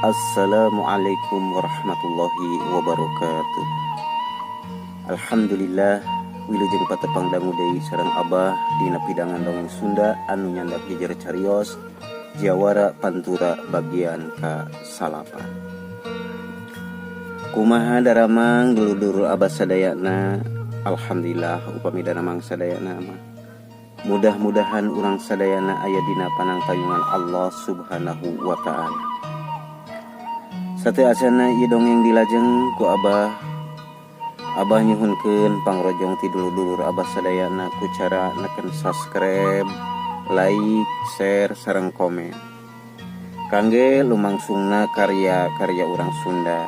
Assalamualaikum warahmatullahi wabarakatuh. Alhamdulillah wilujeng patepang dangu deui sareng Abah dina pidangan dongeng Sunda anu nyandak jejer carios Jawara Pantura bagian ka salapan. Kumaha daramang dulur-dulur Abah sadayana? Alhamdulillah upami daramang sadayana mah. Mudah-mudahan urang sadayana aya dina panangtayungan Allah Subhanahu wa taala. Sateuacanna ieu dongeng dilajeng ku Abah. Abah nyuhunkeun pangrojong ti dulur-dulur Abah sadayana ku cara neken subscribe, like, share sareng komen. Kangge lumangsungna karya-karya urang Sunda.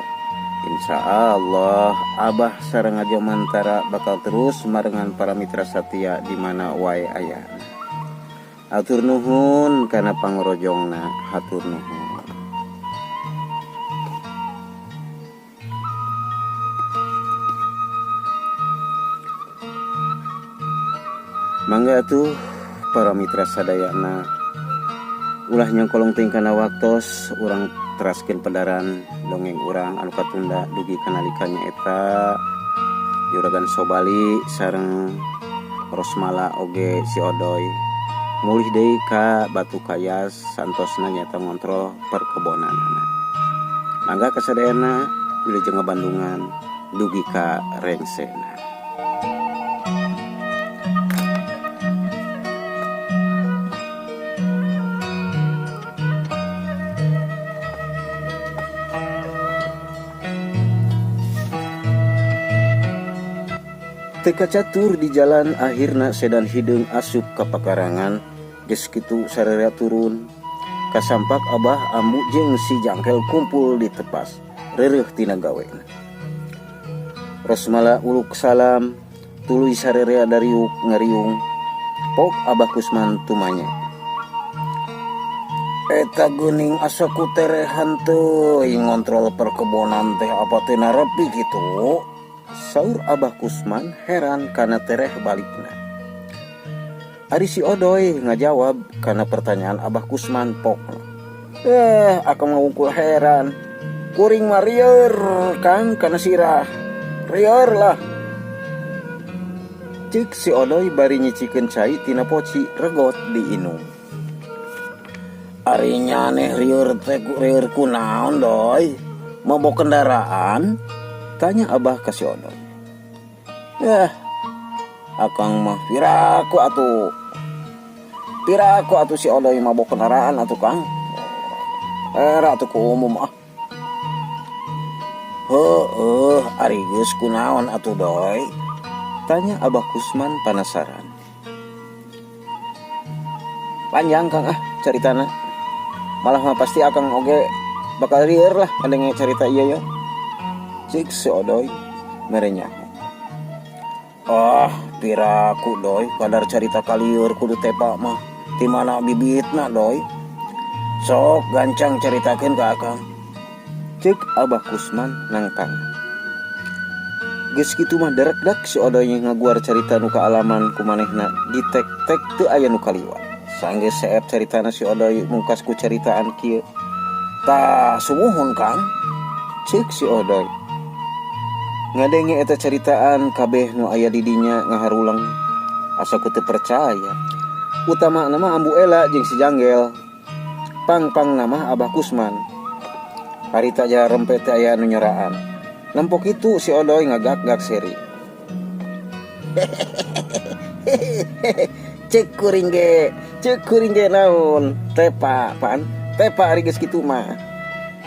Insya Allah Abah sareng Ajo Mantara bakal terus marengan para mitra satia di mana wae ayana. Atur nuhun kana pangrojongna, hatur nuhun. Mangga atuh para mitra sadayana ulah nyongkolong teuing kana waktos urang teraskeun pedaran dongeng urang anu katunda dugi kana nalika nyaeta Juragan Sobali sareng Rosmala oge si Odoy mulih deui ka Batu Kayas santosna nyaeta ngontrol perkebonanana. Mangga kasadayana wilujeng ngabandungan dugi ka rengsena. Teu kacatur di jalan akhirna sedan hideung asup ka pakarangan geus kitu sararea turun. Kasampak Abah ambu jeung si Jangkel kumpul di tepas reureuh tina gawena. Rosmala uluk salam tuluy sararea dariuk ngariung. Pok Abah Kusman tumanya. Eta geuning asa ku terehan teuing ngontrol perkebonan teh apa teu narepi kitu? Saur Abah Kusman heran kana tereh balikna. Ari si Odoy ngajawab kana pertanyaan Abah Kusman pokna. Akang mah wungkul heran. Kuring mah rieur Kang kana sirah. Rieur lah. Ceuk si Odoy bari nyicikeun cai tina poci regot diinum. Ari nyaneh rieur teh rieur kunaon Doy? Mabok kendaraan? Tanya Abah ka si Odoy. Akang mah piraku atuh. Piraku atuh si Odoy mabok kendaraan atuh Kang. Era atuh ku umum ah. Heueuh, ari geus kunaon atuh Doy? Tanya Abah Kusman penasaran. Panjang Kang ah caritana. Malah mah pasti akang oge bakal rieur lah ngadenge carita ieu ya. Cik si Odoy mere nyaho. Ah, piraku Doy, kadar carita kalieur kudu tepa mah. Ti mana bibitna Doy? Sok gancang caritakeun ka akang. Cek Abah Kusman nangtang. Geus kitu mah derekdak si Odoy ngaguar carita nu kaalaman ku manehna ditek-tek teu aya nu kaliwat. Sanggeus seep caritana si Odoy mungkas ku caritaan kieu. Tah sumuhun Kang. Ceuk si Odoy. Ngadenge eta caritaan kabeh nu aya di dinya ngaharuleng. Asa ku teu percaya. Utamana mah Ambu Ela jeung si Janggel. Pang-pangna mah Abah Kusman. Harita ja rempe teh aya nu nyoraan. Nempo kitu si Odoy ngagak-gak seri. Ceuk kuring ge, ceuk kuring ge naon? Tepa pan, tepa ari geus kitu mah.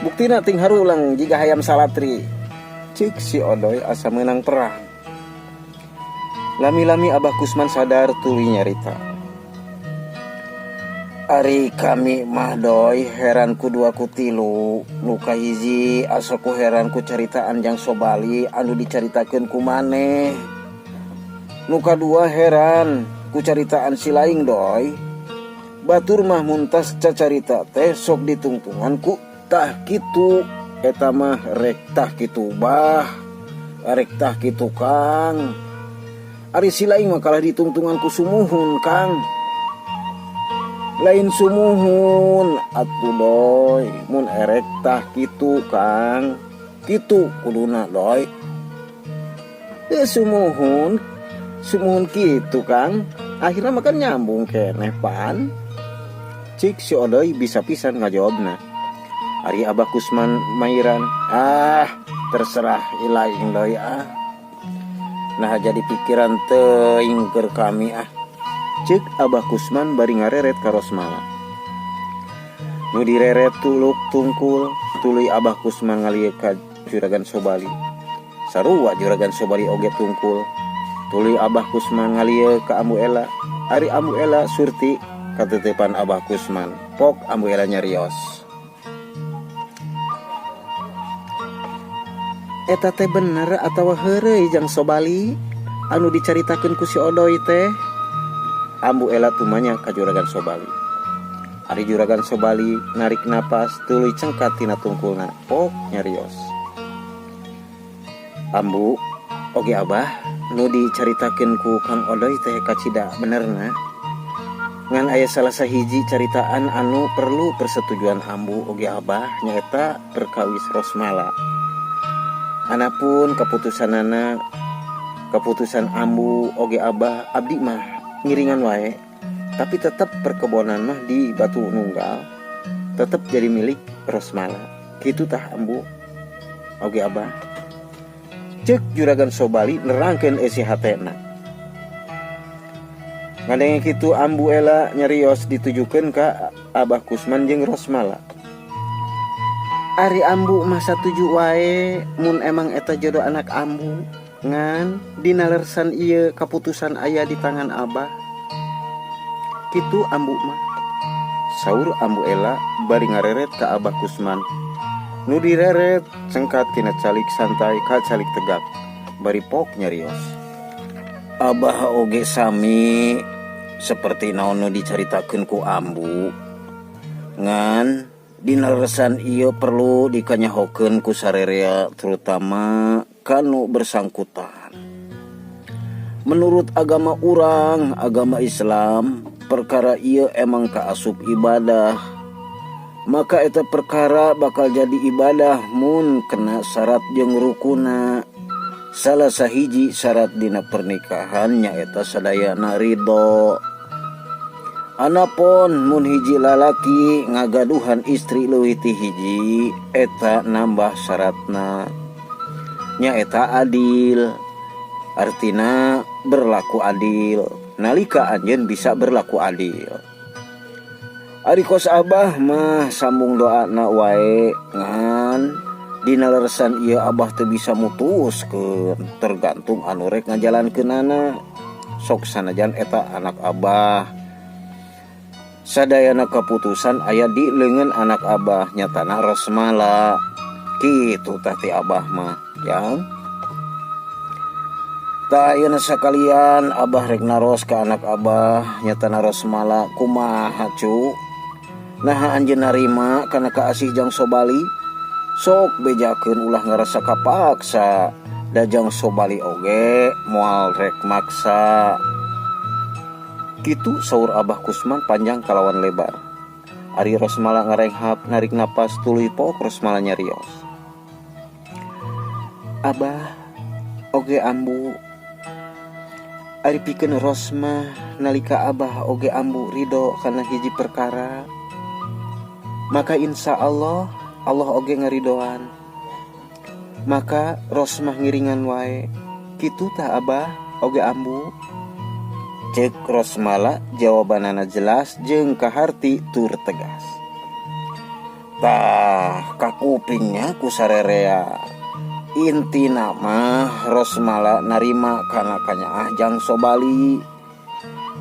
Buktina ting harulang jiga hayam salatri. Ceuk si Odoy asa meunang perang. Lami-lami Abah Kusman sadar tuluy nyarita. Ari kami mah Doy heran ku dua ku tilu. Nu kahiji asa ku heran ku caritaan Jang Sobali anu dicaritakeun ku maneh. Nu kadua heran ku caritaan si laing Doy. Batur mah muntas cacarita teh sok ditungtungan ku tah kitu. Eta mah rek tah kitu bah, rek tah kitu Kang. Ari si laing mah kalah ditungtungan ku sumuhun Kang. Lain sumuhun atuh Doy, mun erek tah kitu Kang. Kitu kuduna Doy. Sumuhun, sumuhun kitu Kang. Akhirnya makan nyambung keneh pan. Cik si Odoy bisa pisan ngajawabna. Ari Abah Kusman mairan, ah terserah ilaing Doy ah. Nah jadi pikiran teuing keur kami ah. Cek Abah Kusman bari ngareret ka Rosmala. Nu direret tuluk tungkul, tuluy Abah Kusman ngalieu ka Juragan Sobali. Sarua Juragan Sobali oge tungkul. Tuluy Abah Kusman ngalieu ka Ambu Ela. Ari Ambu Ela surti katetepan Abah Kusman. Pok Ambu Ela nyarios. Eta teh bener atawa heureuy Jang Sobali anu dicaritakeun ku si Odoy teh? Ambu Ela tumanya ka Juragan Sobali. Ari Juragan Sobali narik napas tuluy cengkat tina tungkulna. Pok nyarios. Ambu oge Abah nu dicaritakeun ku Kang Odoy teh kacida benerna. Ngan aya salah sahiji caritaan anu perlu persetujuan Ambu oge Abah nyaeta perkawis Rosmala. Anapun keputusanana, keputusan Ambu oge Abah abdi mah ngiringan wae, tapi tetep perkebonan mah di Batu Nunggal tetep jadi milik Rosmala. Kitu tah Ambu oge Abah. Cek Juragan Sobali nerangkeun eusi hatena. Ngadenge kitu Ambu Ela nyarios ditujukeun ka Abah Kusman jeung Rosmala. Ari Ambu mah satuju wae mun emang eta jodoh anak Ambu, ngan dina lersan ieu kaputusan aya di tangan Abah. Kitu Ambu mah. Saur Ambu Ela bari ngareret ka Abah Kusman. Nu direret cengkat tina calik santai ka calik tegak bari pok nyarios. Abah oge sami seperti naon nu dicaritakeun ku Ambu. Ngan dina leresan ieu perlu dikanyahokeun ku sarerea terutama kanu bersangkutan. Menurut agama urang, agama Islam, perkara ieu emang kaasup ibadah. Maka eta perkara bakal jadi ibadah mun kena syarat jeung rukuna. Salah sahiji syarat dina pernikahan nyaeta sadayana ridho. Anapun mun hiji lalaki ngagaduhan istri leuwih ti hiji eta nambah syaratna nyaeta adil. Artina berlaku adil nalika anjeun bisa berlaku adil. Ari kos Abah mah sambung doana wae ngan dina leresan ieu Abah teu bisa mutuskeun tergantung anu rek ngajalankeunana. Sok sanajan eta anak Abah. Sadayana keputusan aya di leungeun anak Abah nyatana Rosmala. Kitu tah ti Abah mah, Jang. Tah ayeuna sakalian Abah rek naros ka anak Abah nyatana Rosmala kumaha cu? Naha anjeun narima kana kaasih Jang Sobali? Sok bejakeun ulah ngarasa kapaksa. Da Jang Sobali oge moal rek maksa. Kitu saur Abah Kusman panjang kalawan lebar. Ari Rosmala ngarenghap narik napas tuluy pok Rosmala nyarios. Abah oge Ambu ari pikeun Rosmah nalika Abah oge Ambu ridho kana hiji perkara, maka insya Allah Allah oge ngaridoan. Maka Rosmah ngiringan wae. Kitu tah Abah oge Ambu. Cek Rosmala jawabanana jelas jeung kaharti tur tegas. Tah kakupingnya ku sarerea. Intina mah Rosmala narima kana kanyaah Jang Sobali.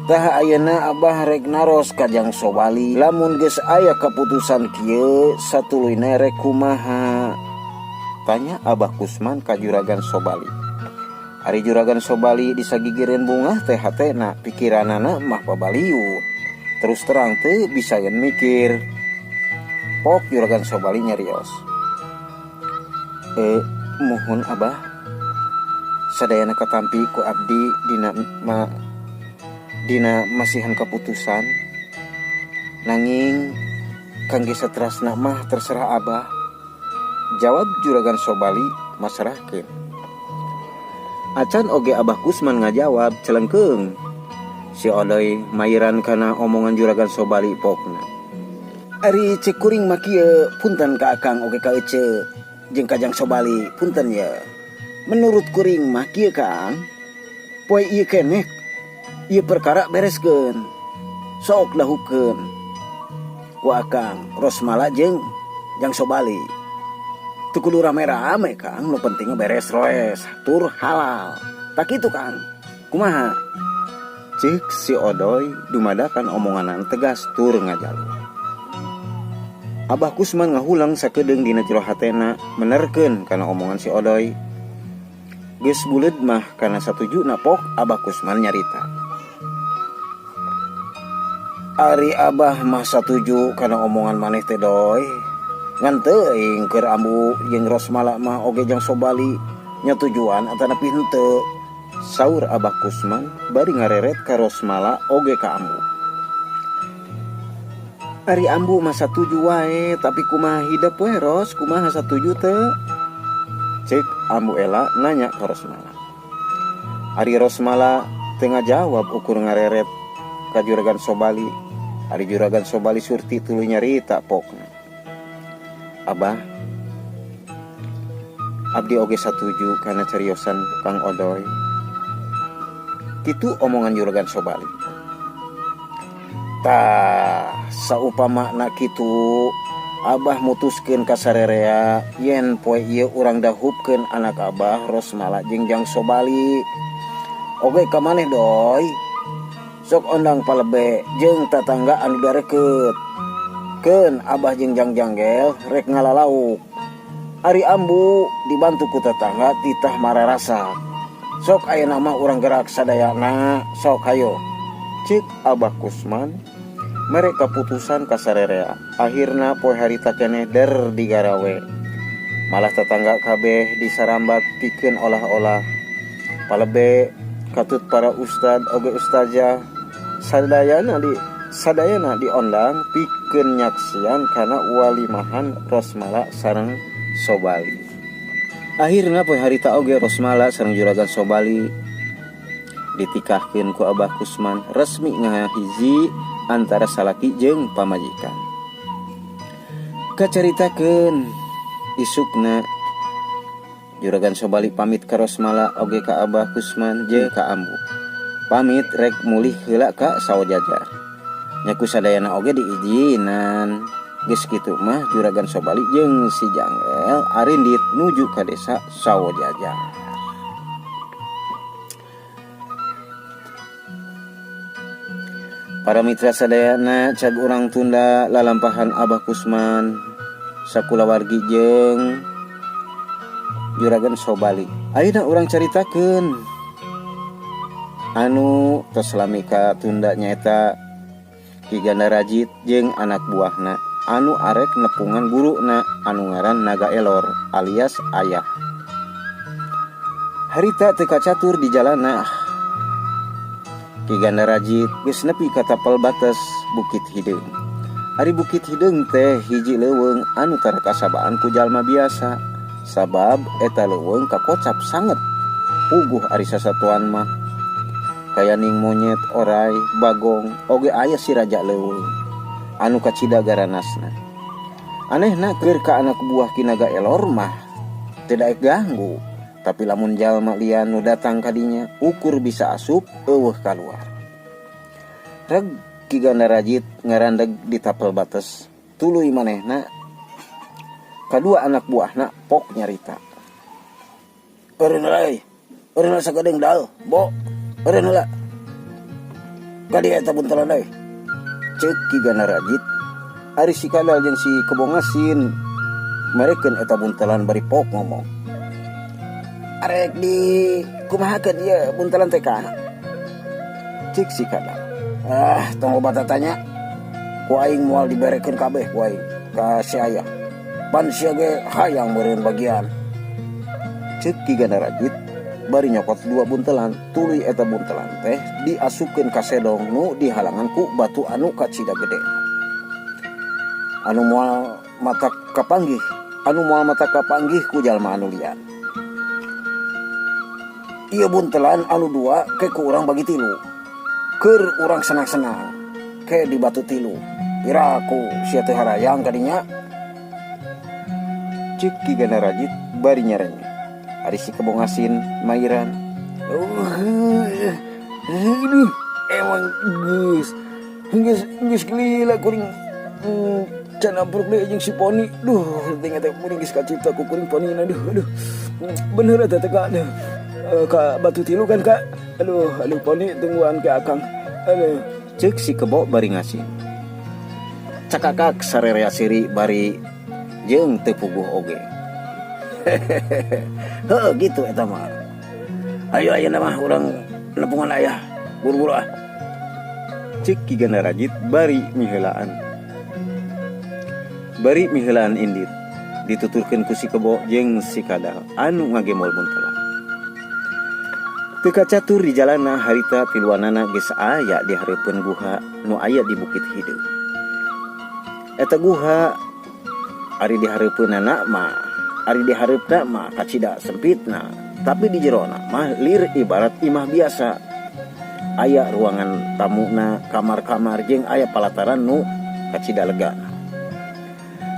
Tah ayeuna Abah rek naros ka Jang Sobali. Lamun geus aya kaputusan kieu satuluyna rek kumaha? Tanya Abah Kusman ka Juragan Sobali. Ari Juragan Sobali disagigireun bungah teh hatena pikiranana mah pabaliut. Terus terang teu bisaeun mikir. Pok Juragan Sobali nyarios. Muhun Abah sadayana katampi ku abdi dina masihan keputusan. Nanging kangge saterasna mah terserah Abah. Jawab Juragan Sobali masrahkeun. Acan oge Abah Kusman ngajawab celengkeung. Si Odoy mairan kana omongan Juragan Sobali pokna. Ari cek kuring mah kieu, punten ka Akang oge ka Ece jeung ka Jang Sobali, punten ye. Menurut kuring mah kieu Kang, poe ieu keneh ieu perkara bereskeun. Sok dahupkeun ku Akang Rosmala jeung Jang Sobali. Teu kudu rame-rame Kang, nu penting beres roes tur halal. Tak kitu Kang. Kumaha? Cek si Odoy dumadakan omonganan tegas tur ngajalu. Abah Kusman ngahulang sakedeung dina jero hatena menerkeun kana omongan si Odoy. Geus buleud mah kana satujuna pok Abah Kusman nyarita. Ari Abah mah satuju kana omongan maneh teh Doy. Ngan teuing keur ambu jeung Rosmala mah oge Jang Sobali nya tujuan atanapi henteu. Saur Abah Kusman bari ngareret ka Rosmala oge ka ambu. Ari ambu mah satuju wae tapi kumaha hidep we Ros, kumaha satuju teu? Cek ambu Ela nanya ka Rosmala. Ari Rosmala teu ngajawab ukur ngareret ka Juragan Sobali. Ari Juragan Sobali surti tuluy nyarita pokna. Abah, abdi oge satuju kana cariosan Kang Odoy. Kitu omongan Juragan Sobali. Tah, saupama na kitu Abah mutuskeun ka sarerea yen poe ieu urang dahupkeun anak Abah Rosmala jeung Jang Sobali. Oge ka maneh Doy. Sok ondang palebe jeung tatangga anu dareket. Keun Abah jeung Jang Janggel rek ngalalauk. Ari ambu dibantu ku tetangga titah mararasa. Sok ayeuna mah urang gerak sadayana, sok hayo. Cek Abah Kusman mere kaputusan ka sarerea. Akhirna poe harita keneh der digarawe. Malah tetangga kabeh disarambat pikeun olah-olah. Palebe katut para ustad oge ustazah sadayana diondang pikeun nyaksian kana walimahan Rosmala sareng Sobali. Akhirna poe harita oge Rosmala sareng Juragan Sobali ditikahkeun ku Abah Kusman resmi ngahiji antara salaki jeung pamajikan. Kacaritakeun isukna Juragan Sobali pamit ka Rosmala oge ka Abah Kusman jeung ka ambu. Pamit rek mulih heula ka Sawojajar. Nya ku sadayana oge diizinan. Geus kitu mah Juragan Sobali jeung si Janggel arindit nuju ka desa Sawojajar. Para mitra sadayana cag urang tunda lalampahan Abah Kusman sakulawargi jeung Juragan Sobali. Ayeuna urang caritakeun anu tos lami ka tunda nyaeta Ki Ganda Rajit jeung anak buahna anu arek nepungan guruna anu ngaran Naga Elor alias ayah. Harita teu kacatur di jalana. Ki Ganda Rajit geus nepi ka tapel bates Bukit Hideung. Ari Bukit Hideung teh hiji leuweung anu tara kasabaan ku jalma biasa. Sabab eta leuweung kakocap sanget puguh ari sasatuan mah. Kayaning monyet, orai, bagong, oge aya si raja leuweung anu kacida garanasna. Anehna keur ka anak buah Ki Naga Elor mah teu daek ganggu, tapi lamun jalma lian nu datang ka dinya ukur bisa asup eueuh kaluar. Reg Ki Ganda Rajit ngarandeg di tapel bates, tuluy manehna kadua anak buahna pok nyarita. Eureun heula euy, eureun heula sagedeung daeuh, bo. Eureun heula. Ka dieu eta buntelan euy. Ceuk Ki Ganda Rajit, ari si Kadal jeung si Kebo Ngasin merekeun eta buntelan bari pok ngomong. Arek di kumahakeun ieu buntelan teh ka? Ceuk si Kadal. Ah, tong loba tatanya. Ku aing moal diberekeun kabeh ku aing ka si ayah. Pan sia ge hayang meureun bagian. Ceuk Ki Ganda Rajit bari nyokot dua buntelan, tuluy eta buntelan teh diasupkeun ka sedong nu dihalangan ku batu anu kacida gede. Anu moal matak kapanggih, anu moal matak kapanggih ku jalma anu lian. Ieu buntelan anu dua ke ku urang bagi tilu. Keur urang senang-senang ke di Batu Tilu. Piraku sia teh harayang kadinya. Cek Ki Gandarajit bari nyarenge. Ari si Kebo ngasin mairan. Aduh, emang geus geus geus gila kuring can ampruk deui jeung si Poni. Duh, ting teh kuring geus kacipta ku kuring Poni, aduh aduh. Bener eta teh, Kak. Aduh. Ka Batu Tilu kan, Kak? Aduh aduh, Poni tungguan ke akang. Aduh. Cek si Kebo bari ngasin. Cakakak sarerea siri bari jeung teu puguh oge. Heuh, gitu eta mah. Ayo, ayeuna mah urang nepungan ayah. Buru-buru ah. Cek Ki Gandarajit bari miheulaan. Bari miheulaan indit dituturkeun ku si Kebo jeung si Kadal anu ngagemol buntelan. Teu kacatur di jalana harita tiluanana geus aya di hareupeun guha nu aya di Bukit Hideung. Eta guha ari di hareupeunana mah, ari di hareupna mah kacida sempitna, tapi di jerona mah lir ibarat imah biasa. Aya ruangan tamuna, kamar-kamar jeung aya palataran nu kacida lega.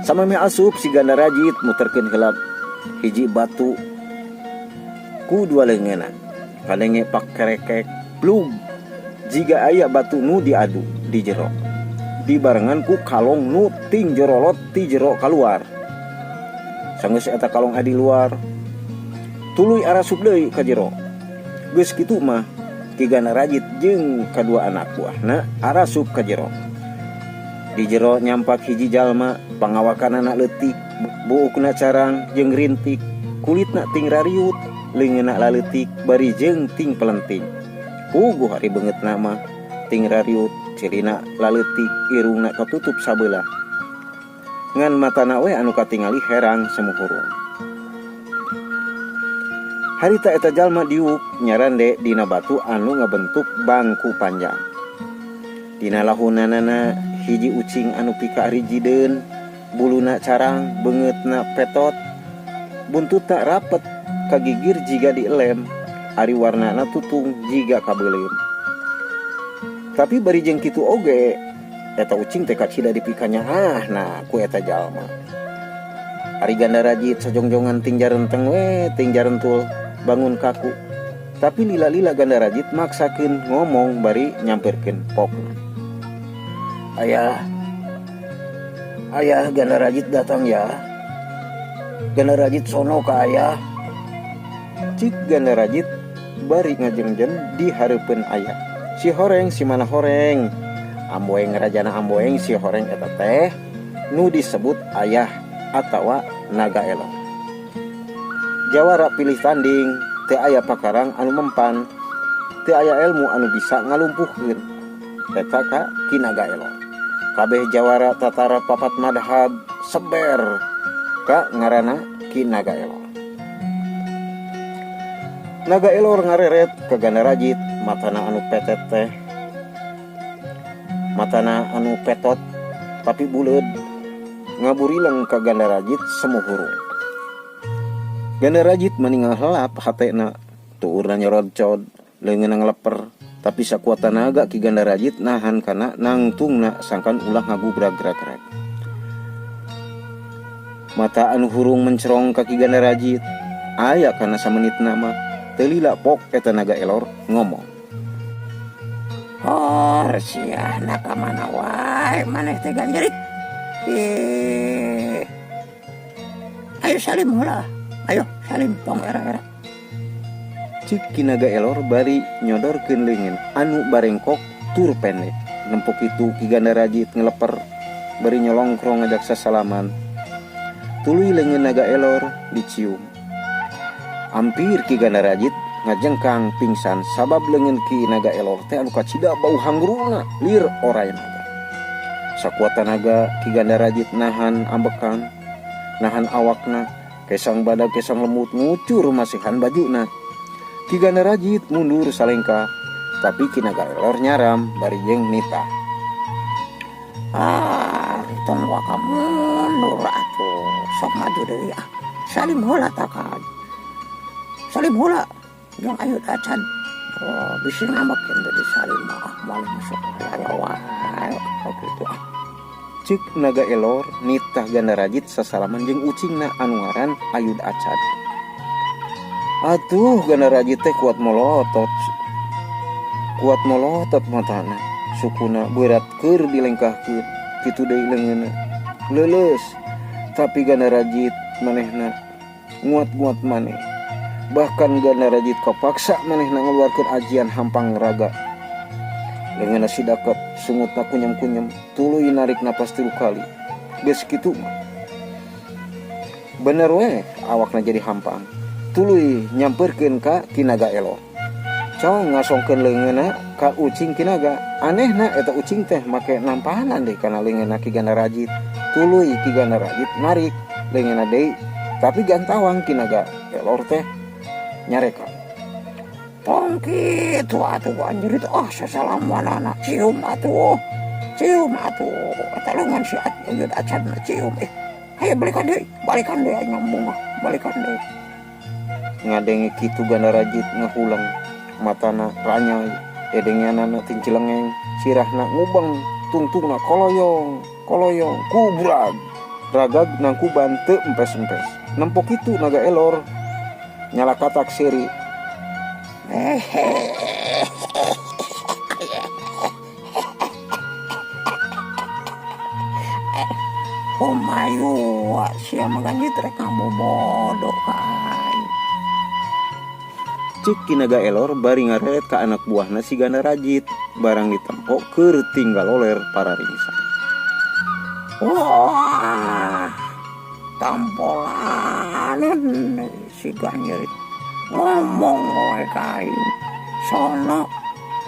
Samemeh asup, si Gandarajit muterkeun heula hiji batu ku dua leungeunna. Kadenge pak kerekek plug jiga aya batu nu diadu di jero. Dibarengan ku kalong nu ting jorolot ti jero kaluar. Sanggeus eta kalong aya di luar, tuluy arasup deui ka jero. Geus kitu mah Ki Gandarajit jeung kadua anak buahna arasup ka jero. Di jero nyampak hiji jalma, pangawakanana leutik, buukna carang jeung rintik, kulitna ting rariut, leungeunna laleutik bari jeung ting pelenting. Puguh ari beungeutna mah ting rariut, cirina laleutik, irungna katutup sabelah. Ngan matana we anu katingali herang semu hurung. Harita eta jalma diuk nyarande dina batu anu ngabentuk bangku panjang. Dina lahunanana hiji ucing anu pika rijideun, buluna carang, beungeutna petot, buntutna rapet, kagigir jiga dielem, ari warnana tutung jiga kabeuleum. Tapi bari jeung kitu oge, eta ucing teh kacida dipikanyaahna ku eta jalma. Ari Gandarajit sajongjongan ting jarenteng we, ting jarentul, bangun kaku. Tapi lila-lila Gandarajit maksakeun ngomong bari nyamperkeun pokna. Ayah, ayah, Gandarajit datang ya. Gandarajit sono ke ayah. Cik Gandarajit bari ngajengjen di hareupeun ayah. Si horeng si mana horeng. Amboeng rajana amboeng si horeng eta teh nu disebut ayah atawa naga elok. Jawara pilih tanding, teu aya pakarang anu mempan, teu aya ilmu anu bisa ngalumpuhkeun. Eta ka Ki Naga Elok. Kabeh jawara tatara papat madhab seber ka ngaranna Ki Naga Elor. Naga Elor ngareret ke Gandarajit, matana anu petet teh. Matana anu petot tapi buleud ngaburileng ka Gandarajit semu hurung. Gandarajit meninggal helap hatena, tuurna nyorodcod, leungeunna ngeleper, tapi sakuat tanaga Ki Gandarajit nahan kana nangtungna sangkan ulah ngagubrag-grag. Mata anu hurung mencerong ka Ki Gandarajit, aya kana samenitna mah teu lila pok eta Naga Elor ngomong. Hor sia, na ka mana wae maneh teh, Ganjerit? Ih. Ayo salim heula. Ayo salim tong era-era. Cik Ki Naga Elor bari nyodorkeun leungeun anu barengkok tur pendek. Nempok itu Ki Gandarajit ngeleper bari nyolongkrong ngajak sasalaman. Tuluy leungeun Naga Elor dicium. Hampir Ki Gandarajit ngajengkang pingsan sabab leungeun Ki Naga Elor teh anu kacida bau hangruna lir oray naga. Sakuat tanaga Ki Gandarajit nahan ambekan, nahan awakna, kesang badag kesang lemut ngucur masihan bajuna. Ki Gandarajit mundur salengkah, tapi Ki Naga Elor nyaram bari jeung nitah. Ah, Tong waka mundur atuh, sok maju deui ah. Salim heula tah ka. Salim heula jeung Ayud acan. Oh, bisi ngambek teh disalim mah ah, moal masuk aya wae kitu ah. Ceuk Naga Elor nitah Gandarajit sasalaman jeung ucingna anu ngaran Ayud Acad. Atuh Gandarajit teh kuat molotot. Kuat molotot matana, sukuna beurat keur dilengkahkeun, kitu deui leungeunna. Leuleus, tapi Gandarajit manehna nguat-nguat maneh. Bahkan Gandarajit kapaksa manehna ngaluarkeun ajian hampang raga. Leungeunna sidakep, sungutna kunyem-kunyem, tuluy narik napas 3 kali. Geus kitu mah. Bener we awakna jadi hampang. Tuluy nyamperkeun ka Ki Naga Elor. Cong ngasongkeun leungeunna ka ucing Ki Naga. Anehna eta ucing teh make nampahanan deui kana leungeunna Ki Gandarajit. Tuluy Ki Gandarajit narik leungeunna deui, tapi gantawang Ki Naga Elor teh nyareka. Tong kitu atuh anjir itu, ah sasalamanana cium atuh. Cium atuh. Eta leungeun si Ayud acan cium eh. Hayo balikan deui, balikan deui nyambung ah, balikan deui. Ngadenge kitu Gandarajit ngahulang, matana ranyai, dedengeanana tincilengeng, sirahna ngubeng, tungtungna koloyong, koloyong, kubrag. Ragag nangkuban teu empes-empes. Nempo kitu Naga Elor nyalakatak seuri. Humayu sia mah ganjit rek ngabobodo ka aing. Ceuk Ki Naga Elor bari ngareret ka anak buahna si Gandarajit, barang ditempo keur tinggal loler pararingsa. Wah, tampolanan si Ganjit ngomong we ka aing. Sono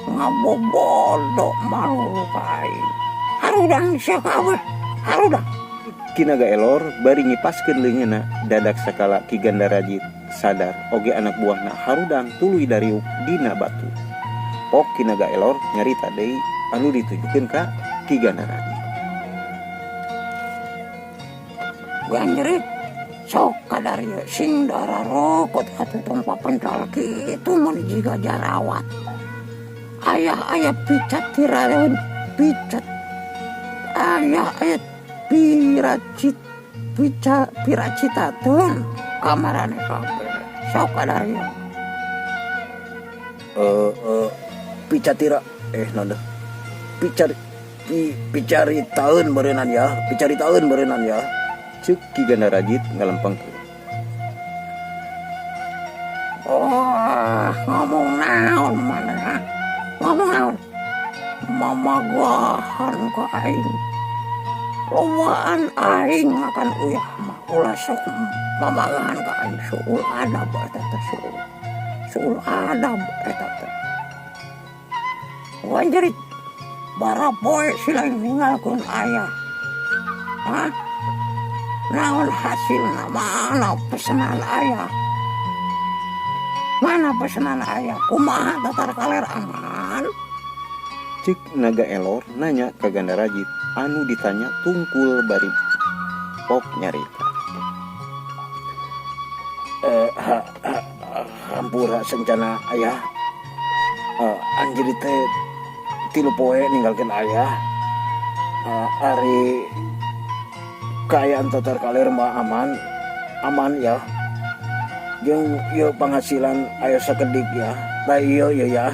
ngabobodo malu ka aing. Harudang sia kabeh, harudang. Ki Naga Elor bari ngipaskeun leungeunna dadak sakala Ki Gandarajit sadar oge anak buahna harudang tuluy dariuk dina batu. Pok Ki Naga Elor nyarita deui anu ditujukeun ka Ki Gandarajit. Ganjrit sok kadarieu sing dararokot atuh tong papental kitu mun jiga jarawat. Ayah-ayah picat tirareun picat. Ayah-ayah piracit pica piracitateun kamarane kabeh. Sok kadarieu. Picatira naon deh? Picar, pi, picari taeun beureunan ya, picari taeun beureunan ya. Ceuk Ki Gandarajit ngalempengkeun. Oh, ngomong naon maneh? Ngomong naon? Mamagahan ka aing. Lowaan aing makan uyah mah ulah sok mamagahan ka aing suul adab eta teh suul. Suul adab eta teh. Wanjerit barapoe sila ninggalkeun ayah. Hah? Naon hasilna? Mana pesanan ayah? Mana pesanan ayah? Kumaha tatar kaler aman? Ceuk Naga Elor nanya ka Gandarajit anu ditanya tungkul bari pok nyarita. Hampura sencana ayah. Anjir teh 3 poe ninggalkeun ayah. Ari kaayaan tatar kaler mah aman, aman ya. Jeung ieu penghasilan aya sakedik ya. Tah ieu ieu ya.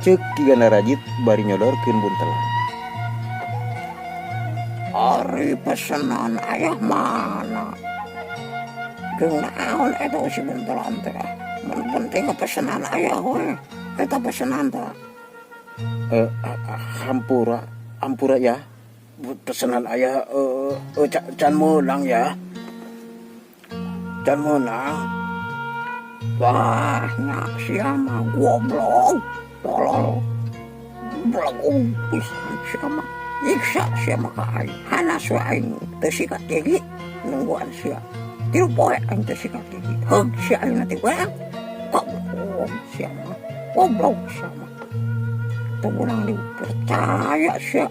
Ceuk Ki Gandarajit bari nyodorkeun buntelan. Ari pesenan ayah mana? Jeung naon eta si buntelan teh? Mun penting pesenan ayah we. Eta pesenan teh. Hampura, hampura ya. Pesenan ayah can meunang ya. Can meunang. Wah, nya sia mah goblok. Tolol. Goblok pisan sia mah. Nyiksa sia mah ka aing. Hanas we aing teu sikat gigi nungguan sia. 3 poe aing teu sikat gigi. Heug sia aing nanti we. Goblok sia mah. Goblok sia mah. Teu meunang dipercaya sia.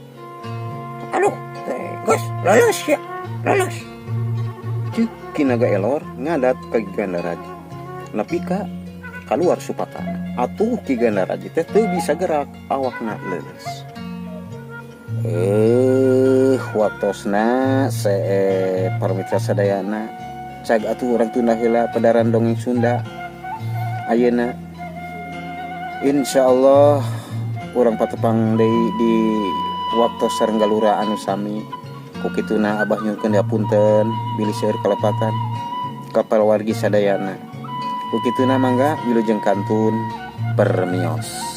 Aduh, teh geus. Lulus ya, lulus. Cek Ki Naga Elor ngadat ka Ki Gandaraji. Nepi ka kaluar supatana. Atuh Ki Gandaraji teh teu bisa gerak, awakna leuleus. Waktosna para mitra sadayana, cag atuh urang tunda heula pedaran dongeng Sunda ayeuna. Insyaallah urang patepang deui di waktu sareng galura anu sami. Ku kituna Abah nyuhunkeun dihapunten bilih seueur kalepatan ka wargi sadayana. Ku kituna mangga wilujeng kantun, permios.